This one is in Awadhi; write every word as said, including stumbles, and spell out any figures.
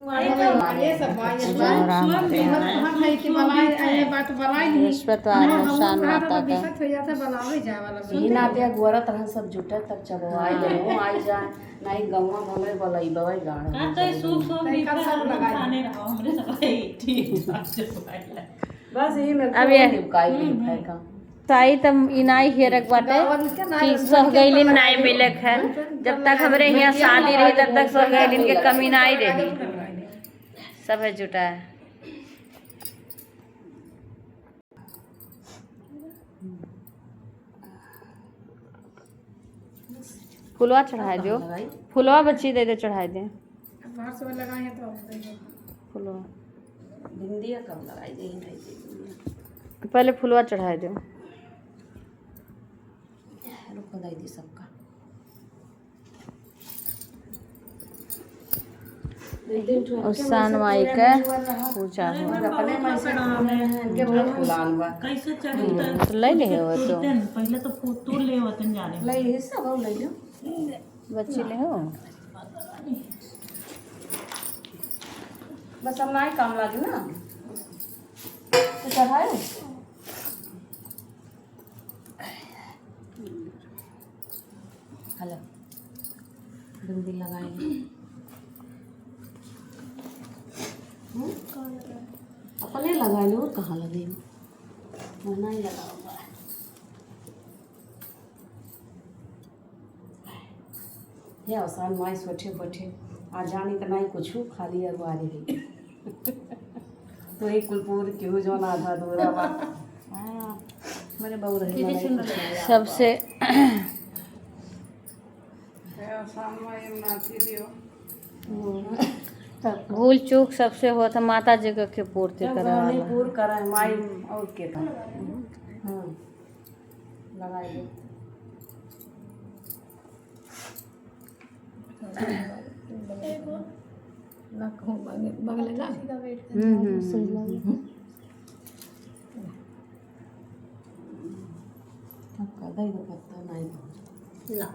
ये सब भाई, ये सब। राम राम। हम है कि बनाए, ये बात बनाए नहीं। बृहस्पतिवार है, शान माता का। ई नाते अगोरत रहन सब जुटत, तब चबवाई ले, वो आई जाए, नहीं गौवा में हमरे बलई बवई गाड़। का तो सूप सूप तई का सब लगाई। खाने रहो, हमरे सब भाई, ठीक बात है। बस यही में अब ये निपकाई भी है का। साई तब इनाई हेरक बाटे कि सहगैलिन नाई मिलक है। जब तक हमरे यहाँ शादी रही, तब तक सहगैलिन के कमी नाई रही। सब है जुटा है। फुलवा चढ़ाए दो। फुलवा बच्ची दे दे, चढ़ाए दे। बाहर से लगाए हैं तो फुलवा। भिंडिया कब लगाई दे, नहीं दे। पहले फुलवा चढ़ाए दो। रुको, दे दी सबका। और शान माई के पूजा हो। अपने मन से इनके बहुत फुलान बा। कैसे चढ़ी तो ले ले हो तो। पहले तो फूल तोड़ ले होते जाने। ले ले सब, ले लो। बच्ची ले हो। बस हम नाई काम लागे ना। तो चढ़ाए। हेलो, जल्दी लगाई। हम्म? अपने लगा लो, कहाँ लगे? वरना ही लगा हुआ है। हे आसान माई सोचे बैठे, आ जानी तो नहीं कुछ खाली अगुआरी है। तो एक कुल पूर केहू जौन आधा अधूरा बा। हाँ, मेरे बहू रही वाला कुछ नहीं। सबसे भूल चूक सबसे होत है, माता जी के पूर्ति जब करे वाला। पूर करे माई और के था। हाँ, लगाई दे। ना कहूँ बगले, बगले ना। हम्म, हम्म, हम्म। सबका दे दो पत्ता, नहीं तो। ला।